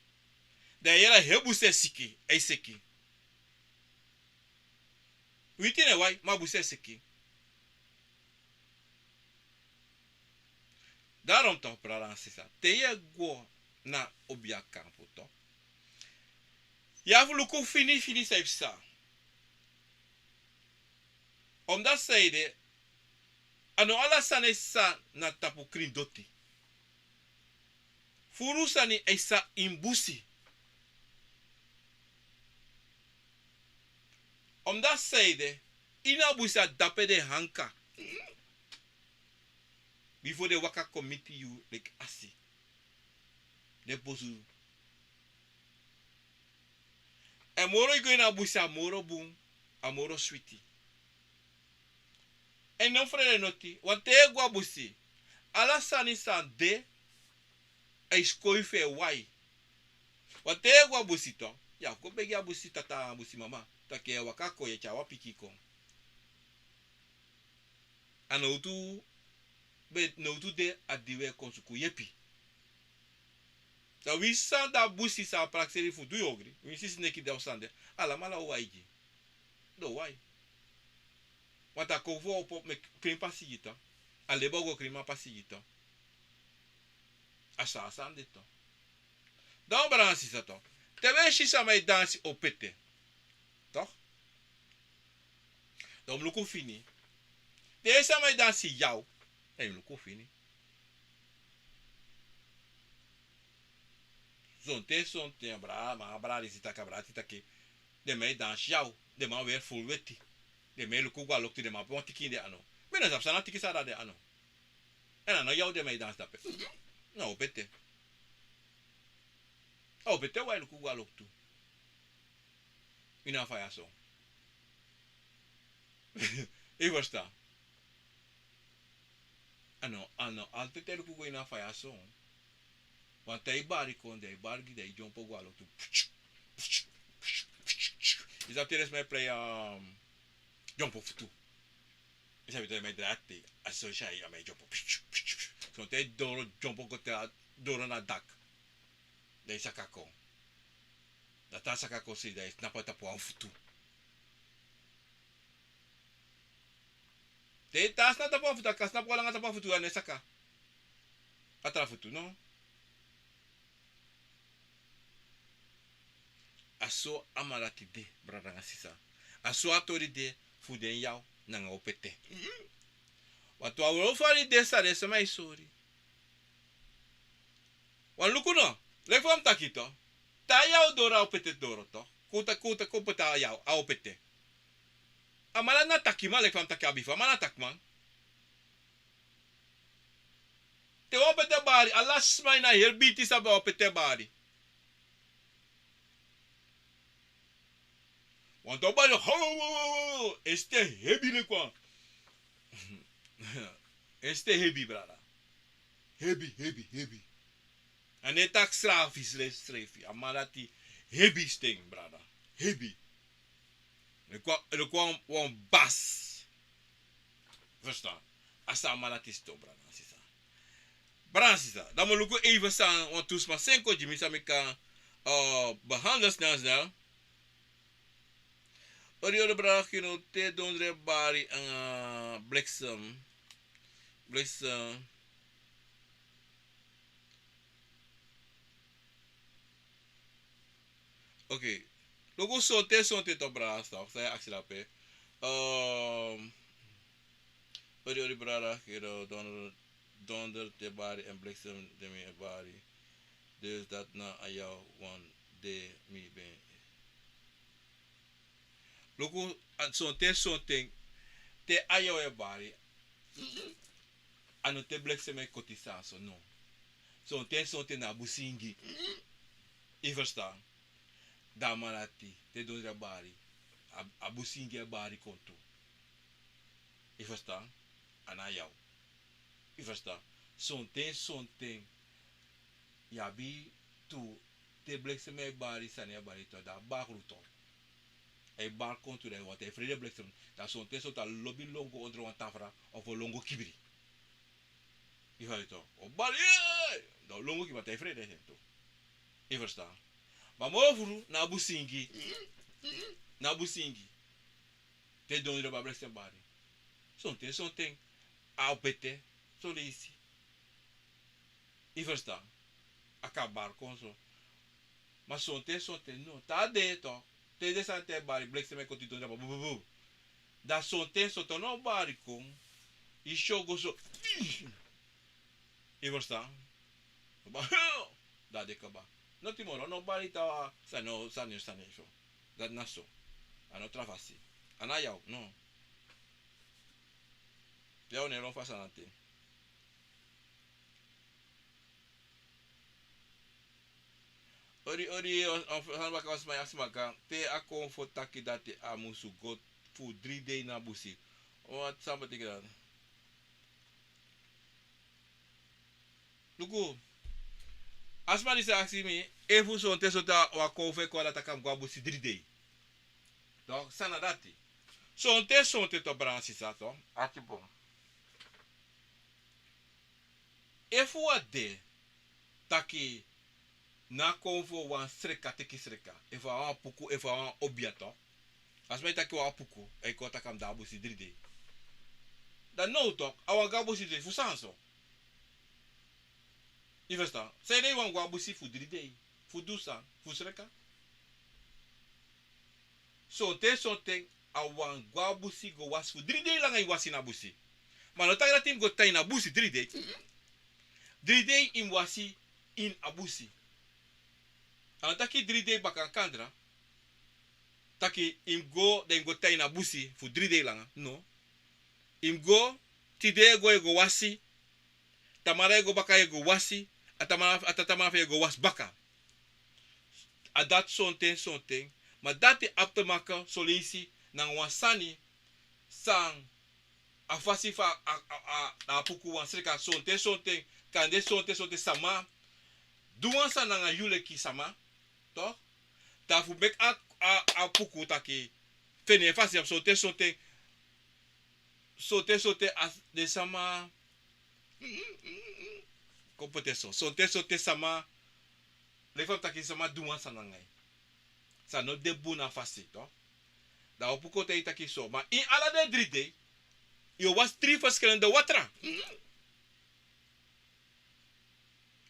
Dan yu e yere a heri busi e siki, e siki. Witi no e wai, ma busi e siki. Daarom toch, brada nanga sisa, te yu e go na obia kampu, toch, yu abi fu luku fini fini san e psa. Omdat sanede, a no ala sani e psa na tapu krin doti. Furu sani e psa ini busi. Omdat sanede, ini a busi a dape den e hanka. Bifo den waka kon miti yu leki asi. Den posu. Èn moro yu go ini a busi, a moro bun, a moro switi. Èn no frede noti, want te yu e go a busi, ala sani san de, a e sikon yu fu e wai. Want te yu e go a busi, to, yu abi fu go begi a busi tata, a busi mama, taki yu e waka kon, yu e tyari wan pikin kon. A nowtu, ben nowtu de a di wi e kon suku yepi. Dan winsi san de a busi san prakseri fu du yu ogri, winsi sneki de of san de, alamala o wai gi. Den o wai. Want a kon fu opo meki krin pasi gi, to. A leba o go krin, ma pasi gi, to. A so a sani de, to. Dan brada nanga sisa, to. Te wi e si sama e dansi opete, toch? Dan wi mus luku fini. Te sama e dansi yaw, dan yu mus luku fini. Sonten sonten a brada, ma a brada disi taki, a brada disi taki, den man e dansi yaw, den man weri furu weti. Den man e luku go a loktu, den man poti wan tiki ini den anu. Mi no sabi san na tiki san de a den anu. Èn a no yaw den man e dansi dape. Na opete. A opete wan e luku go a loktu. Ini a faya so. Yu ferstan? A no, a no altèit e luku go ini a faya so. Wan te a e bari kon, dan a e bari gi, dan a e dyompo go a loktu. Yu sabi te den sma e prei, um, dyompo futu. Yu sabi te den man e drai ati, a so yu si a man e dyompo. Sonten a e doro dyompo go te a doro na dak. Dan a e saka kon. Dan te a saka kon si, dan a e tnapu na tapu wan futu. Te a tnapu na tapu wan futu, a kan tnapu wan langa tapu wan futu, a no e saka a tra futu, no? A so a man dati de, brada nanga sisa. A so a tori de fu den yaw nanga opete. Wantu a wroko fu a libi de san den sama e sori. Wan luku no, leki fa mi taki to. Te a yaw doro, a opete doro to. Kon taki, kon taki, kon poti a yaw, a opete. A man na takiman, leki fa mi taki a bifo, a man na takiman. Te wan opete bari, ala sma ini a heri biti sabi wan opete bari. Wantu a bari, ho, ho, ho, ho, en sten hebi leki wan. En sten hebi, brada. Hebi, hebi, hebi. A no e taki srafi srefi srefi. A man dati hebi sten, brada. Hebi. Leki wan, leki wan, wan bas. Ferstan? A so a man dati ston, brada nanga sisa. Brada nanga sisa. Dan mi o luku even san wantu sma seni kon gi mi san mi kan, eh, behandel snel snel. Ori ori brada Gino, te dondre bari, eh, bliksem. Bliksem. Oké. Luku, sonten sonten toch, brada, stop. San yu e aksi dape? Ehm, ori ori brada Gino, donder, donder te bari èn bliksem te mi e bari. Dus dati na a yaw wan de mi ben. Luku, a sonten sonten te a yaw e bari, a no te bliksem e koti san so, no. Sonten sonten na a busingi. Yu ferstan? Dan a man dati, te dondre e bari, a, a busingi e bari kon tu. Yu ferstan? A no a yaw. Yu ferstan? Sonten sonten yu abi tu, te bliksem e bari, sani e bari tu, dan a bari kon tu. A e bari kon tu, dan yu wani, te yu frede bliksem, dan sonten sonten a lobi lon go ondro wan tafra, of a lon go kibri. Yu ferstan? O bari, yee! Dan a lon go kibri, te yu frede en tu. Yu ferstan? Ma moro furu na a busingi. Na a busingi. Te dondre bari, bliksem bari. Sonten sonten a opete, son leisi. Yu ferstan? A kan bari kon so. Ma sonten sonten no. Te a de toch. Te den sani te bari, bliksem e koti, dondre bari, bu, bu, bu. Dan sonten sonten no bari kon. Yu si en go so. Yu ferstan? Dan a de kaba. Noti moro, no bari tapu sani, no sani, sani so. Dati na so. A no tra fasi. A no a yaw, no. Yaw no e lon fasi a nati. Ori, ori, on, on, on baka, on sma e aksi baka, te a konfo taki dati a musu go fu dri dei na busi. Wan sani betekent dati. Luku, a sma disi e aksi mi, efu sonten sonten wan konfo e kon, dati a kan go a busi dri dei. Donc, san na dati? Sonten sonten toch, brada nanga sisa toch, arki bun. Efu wan de taki na a konfo wan sreka teki sreka, efu a wan puku, efu a wan obia toch, a sma e taki wan puku, a e kon taki a mu de a busi dri dei. Dan now toch, a wani go a busi dri dei fu san so? Yu ferstan? Sanede yu wani go a busi fu dri dei? Fu du san? Fu sreka? Sonten sonten a wani go a busi go wasi fu dri dei langa, yu wasi na busi. Ma a no taki dati yu mu go tan ini a busi dri dei. Dri dei yu mu wasi ini a busi. A no taki dri dei baka na kandra, taki yu mu go, dan yu mu go tan ini a busi fu dri dei langa. No. Yu mu go, tide yu e go, yu e go wasi. Tamara e go baka, e go wasi. A tamara, a ta tamara fu en e go wasi baka. A dati sonten, sonten. Ma dati abi te maka son leisi nanga wan sani san a fasi fu a, a, a, a puku wan sreka sonten, sonten. Kande sonten, sonten sama du wan sani nanga yu leki sama. Toch? Dan fu meki a, a, a puku taki feni en fasi, sonten, sonten. Sonten, sonten a den sama kon poti en so. Sonten, sonten sama, leki fa mi taki, sama du wan sani nanga yu san no de bun na a fasi, toch? Dan a puku o taigi taki so, ma ini ala den dri dei yu o wasi dri verschillende watra.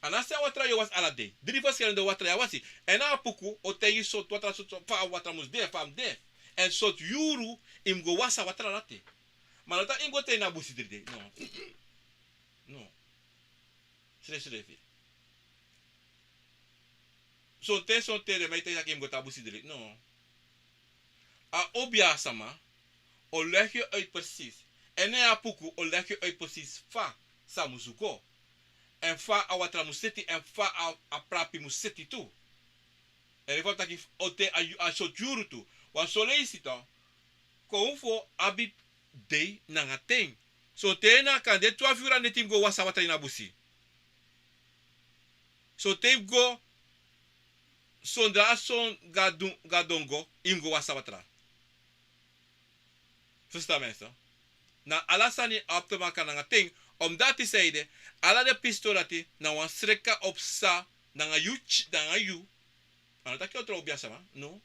A no a srefi watra yu o wasi ala dei. Dri verschillende watra yu o wasi. Èn a puku o taigi sortu watra, sortu fa a watra mus de, fa a mus de. Èn sortu yuru yu mus go wasi a watra dati. Ma no taki yu mus go tan ini a busi dri dei. No. No. Srefsrefi. Sonten, sonten den man e taigi taki yu mus go tan a busi dri dei. No. A obiasama o legi yu uit precies. Èn na a puku o legi yu uit precies fa san musu go. Èn fa a watra mus seti, èn fa a, a prapi mus seti tu. Èn leki fa mi taki, o taigi a yu, a sortu yuru tu. Wan son leisi tu. Konfo abi dei nanga ten. Sonten na kande twalufu yuru a neti yu mus go wasi a watra ini a busi. Sonten yu mus go sondra a son gadon, gadon go, yu mus go wasi a watra. Fusutan mi so? Na ala sani abi te maka nanga ten, omdati san ede, ala den pisitori dati na wan sreka o psa nanga yu, nanga yu. A no taki yu o tron obiasama, no.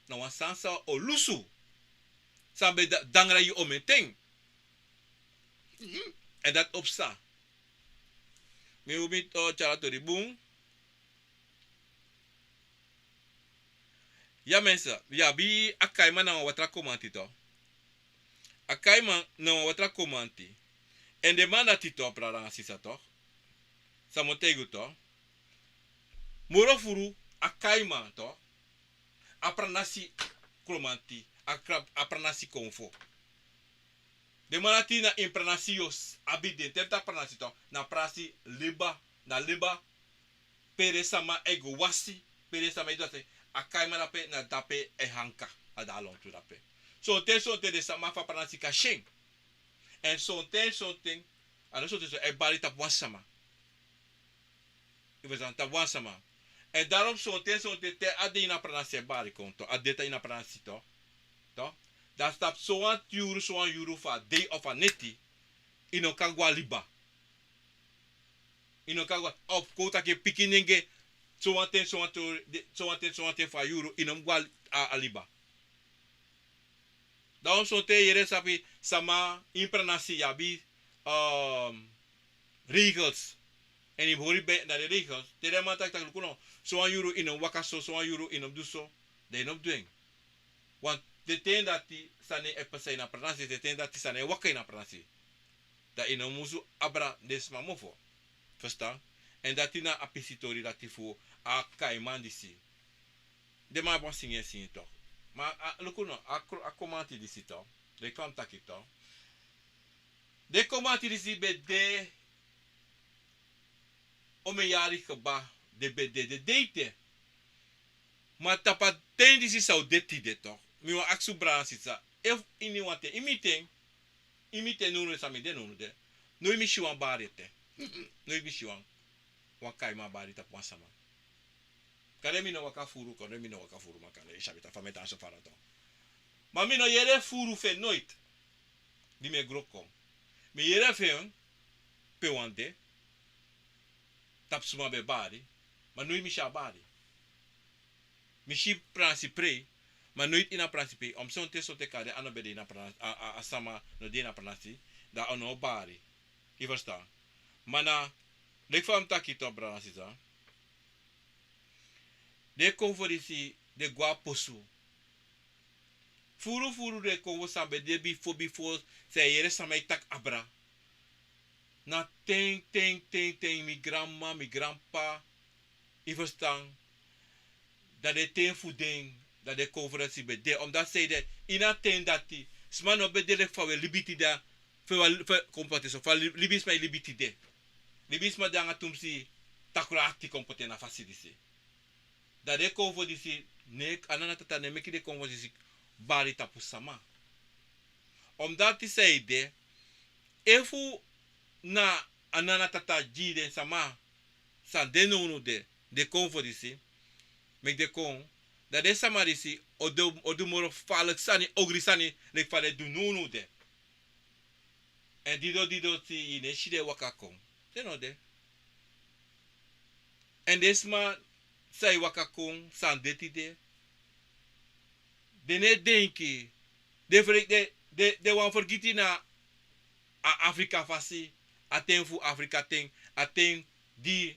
Na wan sani san o lusu. San ben de, dangra yu omen ten. Èn dati o psa. Mi o mi, eh, tyari a tori bun. Ya mensen, yu abi a kaiman nanga watra komanti toch. A kaiman nanga watra komanti. Èn den man dati toch, brada nanga sisa toch. San mi o taigi yu toch. Moro furu a kaiman toch. A pranasi komanti, a kra-, a pranasi konfo. Den man dati na ini pranasi yu o abi den. Te mi taki pranasi toch, na pranasi liba, na liba. Pe den sama e go wasi, pe den sama e du a sani, a kaiman dape, na dape e hanka, a de a lontu dape. Sonten, sonten den sama fu a pranasi kan si en. Èn sonten, sonten, a no sonten, sonten e bari tapu wan sama. Yu ferstan, tapu wan sama. Èn daarom sonten, sonten te a de ini a pranasi e bari kon toch, a de te ini a pranasi toch. Toch? Dan tapu sowan yuru, sowan yuru fu a dei of a neti, yu no kan go a liba. Yu no kan go, of kon taki pikinenge, sowan ten, sowan ten, sowan ten, sowan ten fu a yuru, yu no mus go a, a liba. Dan sonten yu yere sabi, sama ini pranasi yu abi, ehm, regels. Èn yu mus hori na den regels. Te den man taki taki luku no, sowan yuru yu no mus waka so, sowan yuru yu no mus du so, dan yu no mus du en. Want den ten dati sani e pasa ini a pranasi, den ten dati sani e waka ini a pranasi. Dan yu no musu abra den sma mofo. Ferstan? Èn dati na a pisitori dati fu a kaiman disi. Den man abi wan singi e singi toch. Ma a, luku no, a, a komanti disi toch. Den kan taki toch. Den komanti disi ben de omen yari kaba, den ben de, den de ete. Ma tapu a ten disi san un de tide toch. Mi wani aksi un brada nanga sisa. Efu ini wan ten, ini mi ten, ini mi ten nownow san mi de nownow de. Noiti mi si wan bari ete. Noiti mi si wan, wan kaiman bari tapu wan sama. Kande mi no waka furu, kande mi no waka furu, ma kande yu sabi taki fa mi e tan so fara toch. Ma mi no yere furu fu en noiti. Di mi e gro kon. Mi yere fu en pe wan de. Tapu suma ben bari. Ma noiti mi si a bari. Mi si pranasi prei. Ma noiti ini a pranasi prei. Omso te so te kande a no ben de ini a pranasi, a, a, a sama no de ini a pranasi. Dan a no o bari. Yu ferstan? Ma na, leki fa mi taki toch brada nanga sisa. Den konfo disi, den go a posu. Furu furu den konfo san ben de bifo bifo, san yu yere sama e taki abra. Na ten, ten, ten, ten, mi granmama, mi granpapa, yu ferstan, dan den ten fu den, dan den konfo disi ben de. Omdati san ede, ini a ten dati, sma no ben de leki fa wi e libi tide. Fa wan, fa, kon poti so, fa li-, libisma e libi tide. Libisma de nanga tumsi takru akti kon poti na fasi disi. Dan den konfo disi, ne, a nana tata no e meki den konfo disi bari tapu sama. Omdati san ede, efu na a nana tata gi den sama san de nownow de, den konfo disi, meki den kon, dan den sama disi o du, o du moro faleki sani, ogri sani, leki fa den du nownow de. Èn dido dido te yu no e si den waka kon. Den no de. Èn den sma san e waka kon, san de tide, den no e denki, den fri-, den, den, den wani fergiti na a Afrika fasi, a ten fu Afrika ten, a ten di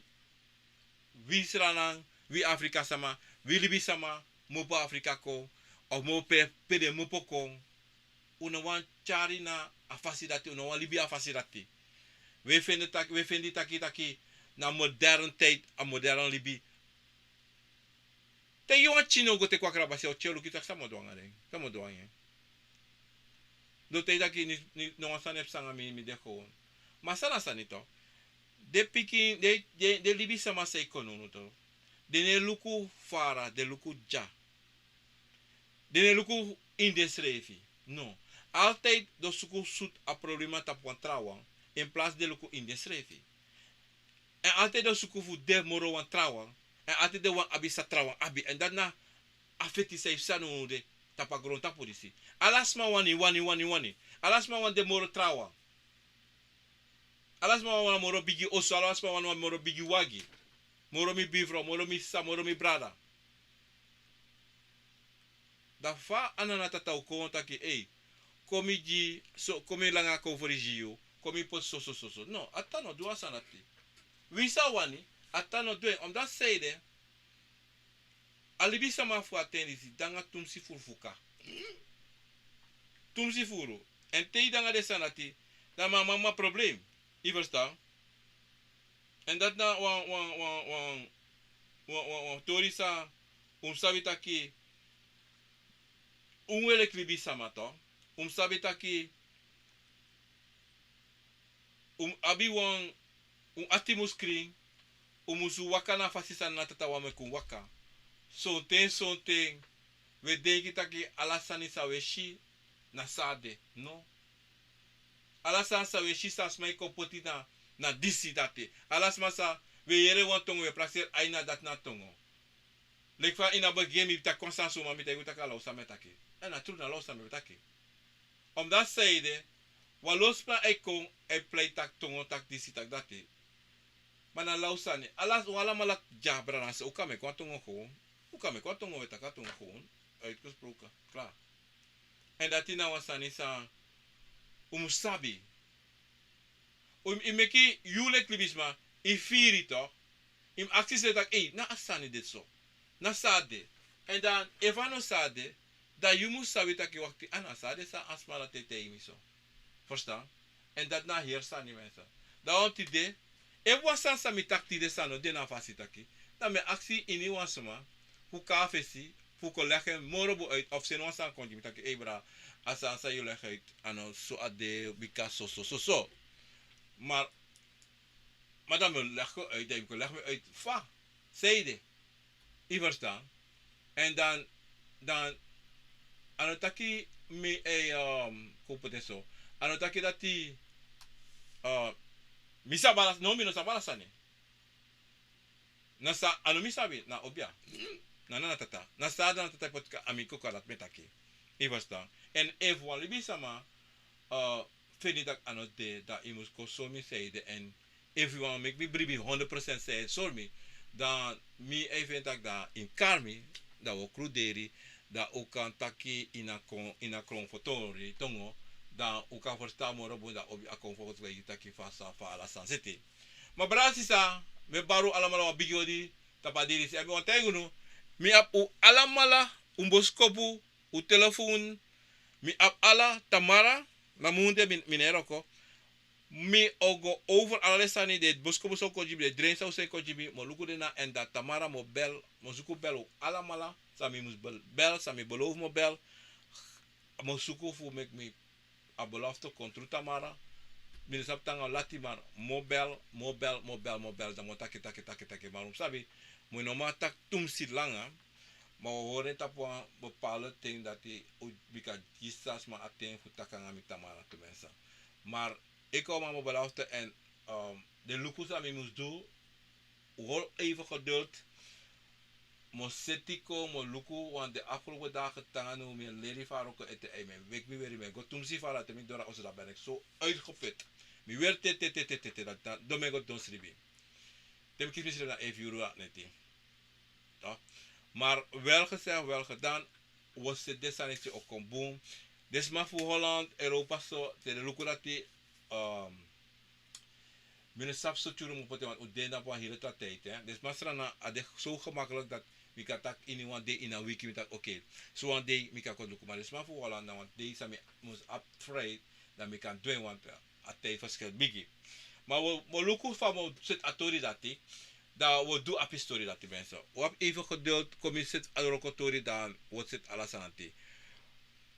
wi Sranan, wi Afrika sama, wi libisma mu opo Afrika kon, of mu opo pe, pe den mu opo kon. Un no wani tyari na a fasi dati, un no wani libi a fasi dati. Wi e feni taki, wi e feni taki, taki na modern tijd, a modern libi. Te yu wan pikin no go teki wan krabasi, a o tyari luku taki san mi o du nanga den, san mi o du nanga en. Den o taigi taki ni, ni, no wan sani e psa nanga mi, mi de gewoon. Ma san na sani tu. Den pikin, den, den, den libisma san e kon nownow tu, den no e luku fara, den luku dya. Den no e luku ini densrefi. No. Altijd den o suku sutu a problema tapu wan trawan, in plaats den luku ini densrefi. Èn altijd den o suku fu de moro wan trawan. Èn altijd den wani abi san trawan abi. Èn dati na a feti san e psa nownow de tapu a grontapu disi. Ala sma wani, wani, wani, wani. Ala sma wani de moro trawan. Ala sma wani wan moro bigi oso, ala sma wani wan moro bigi wagi. Moro mi bifrow, moro mi sisa, moro mi brada. Dan fa a nana tata o kon taki, ei, kon mi gi so, kon mi langa konfo disi gi yu, kon mi poti so, so, so, so. No, a tata no du a sani dati. Wi sa wani, a tata no du en, omdati san ede, a libisma fu a ten disi de nanga tumsi furu fu kan. Tumsi furu. Èn te yu de nanga den sani dati, dan mi a mama problem. Yu ferstan? Èn dati na wan, wan, wan, wan, wan, wan, wan tori san un mus sabi taki, un we leki libisma tu, un mus sabi taki, un mus abi wan, un ati mus krin, un mus waka na a fasi san nana tata wani meki un waka. Sonten, sonten, wi e denki taki ala sani san wi e si na san a de. No. Ala sani san wi e si san sma e kon poti na, na disi dati. Ala sma san wi e yere wan tongo, wi e prakseri, a ini a dati na tongo. Leki fa ini a begin mi taki wan sani suma, mi taigi yu taki a law san mi e taki. Èn na tru na law san mi e taki. Omdati san ede, wan lo sma e kon e prei taki tongo, taki disi, taki dati. Ma na law sani. Ala, un alamala dya, brada, nanga sisa, un kan meki wan tongo gewoon. Un kan meki wan tongo, wi e taki a tongo gewoon. Uitgesproken. Klaar. Èn dati na wan sani san un mus sabi. Un, yu meki yu leki libisma, yu firi tu. Yu mus aksi yusrefi taki, ei, na a sani de so. Na san a de. Èn dan, efu a no san a de, dan yu mus sabi taki wakti, a na san a de san a sma dati e taigi mi so. Ferstan? Èn dati na a heri sani, mensen. Dan wan tide, efu wan sani san mi taki tide san no de na a fasi taki, dan mi e aksi ini wan sma fu kon a fesi, fu kon legi en moro bun uit, of seni wan sani kon gi mi taki, ei brada, a sani san yu legi uit, a no so a de, bika so, so, so, so. Ma, ma dan mi o legi uit, dan yu kon legi mi uit fa san ede. Yu ferstan? Èn dan, dan, a no taki mi e, um, kon poti en so. A no taki dati, uh, mi sabi ala, no, mi no sabi ala sani. Na san, a no mi sabi, na obia. Na, na, na tata. Na san a de, na tata poti kon a mi koko, dati mi e taki. Yu ferstan? Èn efu wan libisma, uh, feni taki a no de, dan yu mus kon sori mi san ede, èn efu yu wani meki mi bribi honderd procent san ede, sori mi, dan mi e feni taki dan yu mus kari mi, dan wi o kruderi, dan un kan taki ini a kon, ini a kronfotori tongo, dan un kan ferstan moro bun, dan obi a kon fokus fu yu taki fa san, fa ala sani seti. Ma brada, sisa, mi e bari un alamala wan bigi odi tapu a dei disi. Èn mi wani taigi unu, mi abi un alamala, un boskopu, un telefon, mi abi ala. Tamara, na munde mi, mi no e wroko. Mi o go over ala den sani, den boskopu san un kon gi mi, den dream san un seni kon gi mi, mi o luku den na, èn dan Tamara mi o bel, mi o suku bel un alamala, san mi mus bel, bel, san mi belofu mi o bel, mi o suku fu meki mi a belofte kon tru tamara. Mi no sabi te nanga lati, maar mobel, mobel, mobel, mobel, dan mi o taki, taki, taki, taki, maar un sabi, mi no man taki tumsi langa. Maar we horen tapu wan bepaalde ting dati u bika gi sma a ten fu taki nanga mi tamara, tenminste. Maar ik hou maar mijn belofte en, ehm, de luku san mi mus du, hol even geduld. Mi o seti kon, mi o luku, want de afgelopen dagen te nanga now mi e leri fara kon ete ei, mi e weki mi weri, mi e go tumsi fara, te mi doro a oso, dan ben ik zo uitgeput. Mi weri te, te, te, te, te, te, dan, dan, dan mi e go don sribi. Te mi kisi mi sribi na efu yuru a neti. Toch? Maar wel gezegd, wel gedaan. Wi o seti den sani disi o kon bun. Den sma fu Holland, Europa so, te den luku dati, ehm, mi no sabi sortu yuru mi o poti, want un de na wan hele tra tijd, hè. Den sma Sranan, a de zo gemakkelijk dat mi kan taki ini wan dei, ini a wiki mi taki, oké, so wan dei mi kan kon luku. Maar den sma fu Holland, na wan dei san mi mus abi vrij, dan mi kan du en, want a tijdverschil bigi. Maar wi, wi o luku fa mi o seti a tori dati, dan wi o du abi tori dati, mensen. Wi abi even geduld, kon mi seti a wroko tori, dan wi o seti ala sani.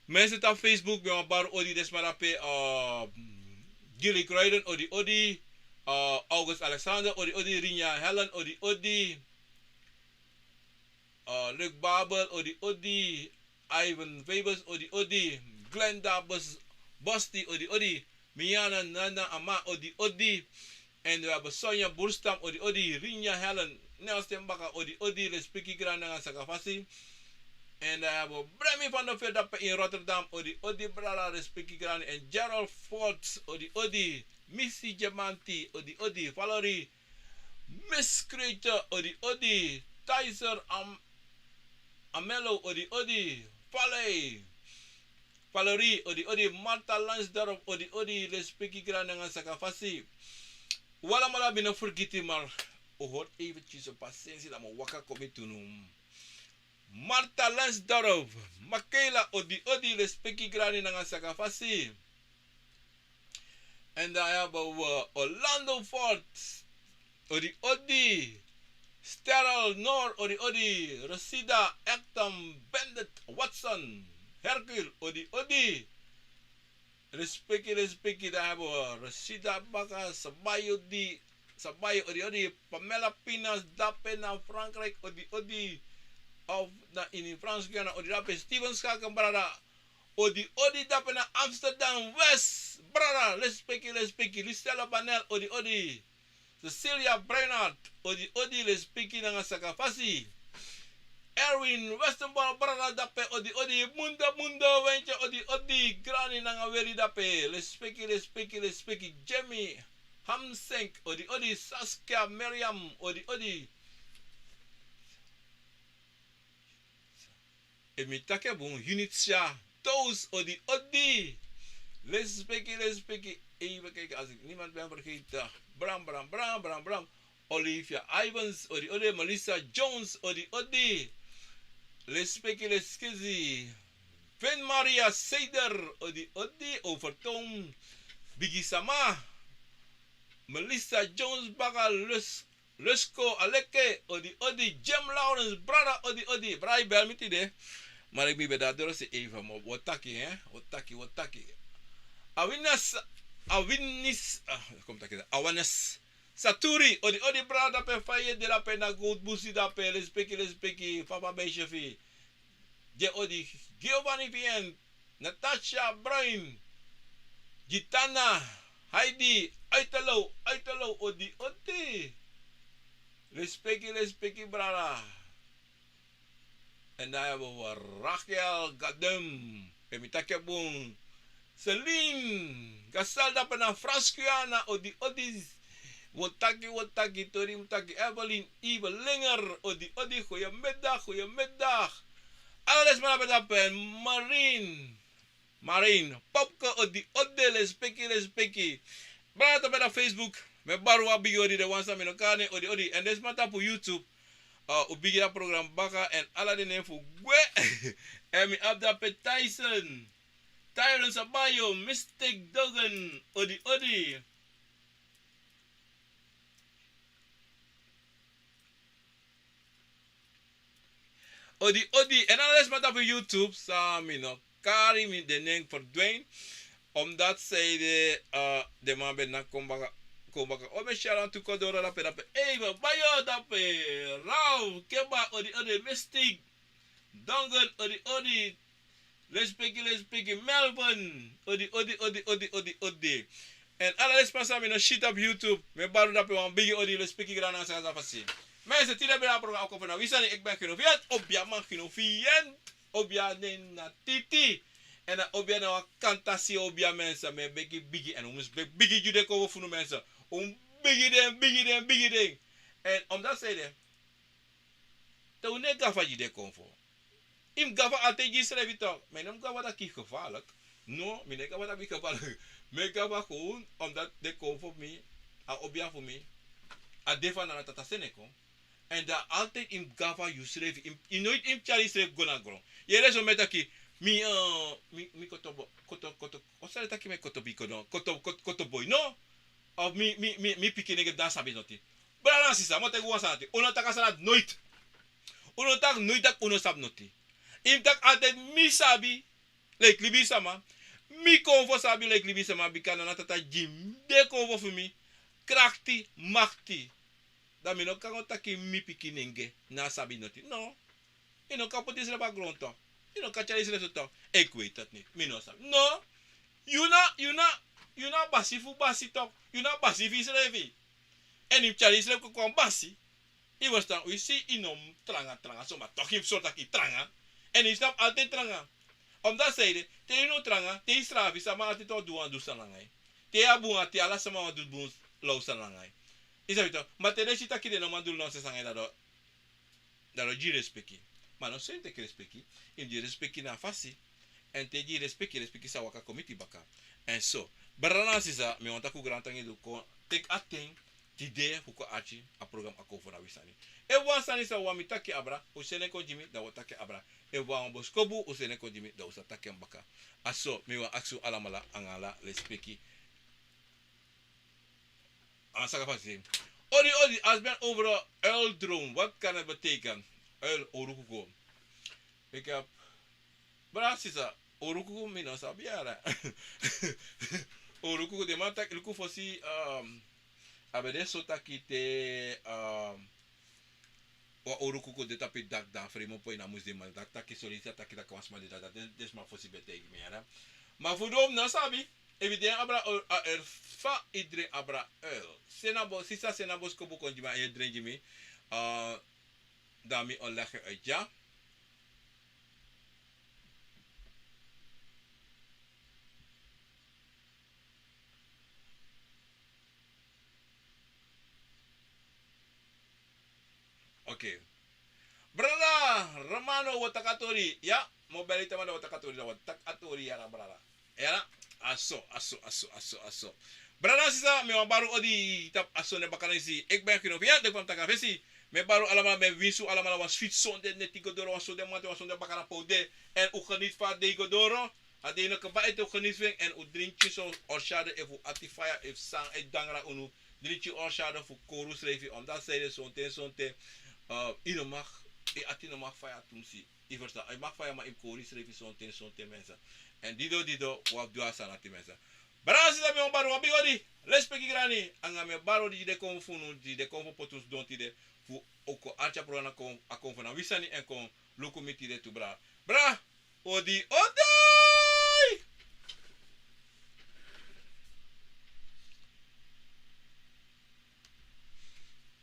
Mensen tapu Facebook, mi wani bari odi, den sma dape, eh, Gilly Croydon, odi, odi, eh, August Alexander, odi, odi, Rinja Helen, odi, odi, eh, Luc Babel, odi, odi, Ivan Fabus, odi, odi, Glenda Bos-, Bosti, odi, odi, Miana Nana Ama, odi, odi. En we hebben Sonja Boerstam, odi, odi, Rinja Helen, Nelson Baka, odi, odi, lespeki grani nanga sakafasi. En we hebben Bremi van der Veer dape in Rotterdam, odi, odi, brada, lespeki grani. En Gerald Forbes, odi, odi, Missy Diamanti, odi, odi, Valerie Miss Creator, odi, odi, Tyser Am-, Amelo, odi, odi, Valerie, Valerie, odi, odi, Martha Lansdorp, odi, odi, lespeki grani nanga sakafasi. Wi alamala, mi no fergiti, maar u hori eventjes, pasensi, dan mi o waka kon mi tunu. Martha Lansdorp, Makela, odi, odi, lespeki grani nanga sakafasi. En dan hebben we Orlando Fort, odi, odi. Steral Noor, odi, odi. Rosida Ektam, Bandit Watson, Hercule, odi, odi. Lespeki, lespeki, dan hebben we Rosida Baka, Sabayo di, Sabayo, odi, odi. Pamela Pinas, dape na Frankrijk, odi, odi. Of na ini Frans Guyana, odi, dape. Steven Schaken, brada. Odi, odi, dape na Amsterdam West, brada, lespeki, lespeki. Lucella Banel, odi, odi. Cecilia Breinart, odi, odi, lespeki nanga sakafasi. Erwin Westenborg, brada, dape, odi, odi. Mundo, Mundo, Wentje, odi, odi, grani nanga weri dape, lespeki, lespeki, lespeki. Jamie Hamsenk, odi, odi. Saskia Miriam, odi, odi. Efu mi taki en bun, Unitia Toos, odi, odi. Lespeki, lespeki. Even kijken als ik niemand ben vergeten. Bram, Bram, Bram, Bram, Bram. Olivia Ivans, odi, odi. Melissa Jones, odi, odi. Lespeki, lespeki. Vin Maria Seder, odi, odi. Overtoom, Bigi Sama. Melissa Jones, Baka, Lus-, Lusko Aleke, odi, odi. Jim Lawrence, brada, odi, odi. Brada, yu bel mi tide. Maar ik mi ben daar door ze even, maar wat taki, hè? Wat taki, wat taki. Awinas, Awinis, ah, kom taki, Awanes Saturi, odi, odi, brada, pe fa yu de dape na Gold Busi dape, lespeki, lespeki, papa, meisje fi. Odi, Giovanni Vien, Natasha Bruin, Gitana, Heidi, Uitelo, Uitelo, odi, odi. Lespeki, lespeki, brada. En dan hebben we Rachel Gadem. Efu mi taki en bun. Celine Gasal dape na Frans Guyana, odi, odi. Wi o taki, wi o taki, tori mus taki. Evelyn Evelinger, odi, odi, goedemiddag, goedemiddag. Ala den sma dape dape, Marine. Marine, Popke, odi, odi, lespeki, lespeki. Brada, tapu Facebook, mi e bari wan bigi odi, den wan san mi no kari nen, odi, odi. En den sma tapu YouTube, uh, un bigin a program baka, en ala den nen fu gwe. En mi abi dape Tyson, Tyron Sabayo, Mystic Dogen, odi, odi. Odi, odi, en ala den sma tapu YouTube, san mi no kari, mi den nen verdwijn. Omdat zij de, eh, de man ben na kon baka, kon baka. O, mi e si ala tu kon doro dape, dape. Ei, ma bayo dape. Rau, keba, odi, odi, mistik. Dongen, odi, odi. Lespeki, lespeki, Melvin. Odi, odi, odi, odi, odi, odi. En ala den sma san mi no si tapu YouTube, mi e bari un dape wan bigi odi, lespeki, grani nanga san a fasi. Mensen, tide ben a program Akomfo na wi sani, ik ben Gino Fiat, obia man Gino Fiat, obia nen na Titi. En a obia na wan kantasi obia, mensen, mi e begi bigi, en un mus begi bigi gi den konfo fu unu, mensen. Un bigi den, bigi den, bigi den. En omdat zij de, te un no e gafa gi den konfo. Yu mus gafa altijd gi yusrefi toch. Ma yu no mus gafa taki yu gevaarlijk. No, mi no e gafa taki mi gevaarlijk. Mi e gafa gewoon omdat den konfo fu mi, a obia fu mi, a de fu Nana Tata Seneco. En dan altijd yu mus gafa yusrefi. Yu mus, yu nooit yu mus tyari yusrefi go na gron. Yu yere son mi e taki, mi, eh, mi, mi kotobo, koto, koto, o sani taki mi kotobi kodo, koto, koto, kotoboi. No. Of mi, mi, mi, mi pikin nengre di no sabi noti. Brada nanga sisa, mi o taigi un wan sani. Un no taki a sani dati nooit. Un no taki nooit taki un no sabi noti. Yu mus taki altijd mi sabi, like libisama. Mi konfo sabi, like libisama, bika Nana Tata gi mi den konfo fu mi. Krakti, makti. Dan mi no kan go taki mi pikin nengre no sabi noti. No. Yu no kan poti yusrefi a gron toch. Yu no kan tyari yusrefi so toch. Ik weet het niet. Mi no sabi. No. Yu na, yu na, yu na basi fu basi toch. Yu na basi fu yusrefi. En yu mus tyari yusrefi kon kon basi. Yu verstaan, wi si yu no mus tranga, tranga, so ma toch yu mus sori taki yu tranga. En yu stop altijd tranga. Omdat zij de, te yu no tranga, te yu srafi, sama altijd o du wan du sani nanga yu. Te yu a bun, te ala sama wani du bun, law sani nanga yu. Yu sabi toch, ma te den si taki den no man du nonsens nanga yu, dan den o, dan den o gi respeki. Ma no so yu mus teki respeki, yu mus gi respeki na a fasi. En te yu gi respeki, respeki sa waka kon miti yu baka. En so, brada nanga sisa, mi wani taki un grantangi di un kon teki a ten, tide fu kon arki a program Akomfo na wi sani. Efu wan sani san un wani mi taki abra, un seni en kon gi mi, dan un o taki abra. Efu wan boskopu, un seni en kon gi mi, dan un sa taki en baka. A so, mi wani aksi un alamala, nanga ala respeki. A saka fasi. Odi, odi, als ben over een uil droom, wat kan het betekenen? Uil, orukuku. Ik heb, brada sisa, orukuku mi no sabi yara. Orukuku, den man taki, luku fosi, um, a ben de so taki te, um, wan orukuku de tapu yu dak, dan fremi opo yu na mus de man dak taki, sori, yu sa taki taki wan sma de dak, den, den sma fosi ben taigi mi yara. Ma fu dati mi no sabi. Efu yu de abra uil, a uil, fa yu dren abra uil. Seni a bo, sisa, seni a boskopu kon gi mi, a yu e dren gi mi. Ah, dan mi o leg uit, ya. Oké. Brada Romano, wi o taki a tori. Ya, mi o beli yu te mi o taki a tori, dan wi o taki a tori, yara brada. Yara, a so, a so, a so, a so, a so. Brada, sisa, mi wani bari un odi tapu a sonde bakana disi. Ik ben Gino Fiat, ik ben Taka Fesi. Mi e bari un alamala, mi e winsi un alamala wan switi sonde neti go doro, wan sonde mamanten, wan sonde bakana pe un de. En un geniet fu a dei go doro. A dei no kaba, ete un geniet fu en, en un dringi so orshade efu ati faya, efu san e dangra unu. Dringi orshade fu kori unsrefi, omdat zij de sonten, sonten, eh, yu no mag, yu ati no mag faya tumsi. Yu ferstan, yu mag faya ma yu mus kori yusrefi sonten, sonten, mensen. En dido, dido, wi abi du a sani ati, mensen. Brada, sisa, mi e bari un wan bigi odi, lespeki, grani, nanga mi e bari odi gi den konfo fu unu, gi den konfo poti un sidon tide, fu un kon arki a program Akomfo na wi sani, en kon luku mi tide tu, brada. Brada, odi, odi!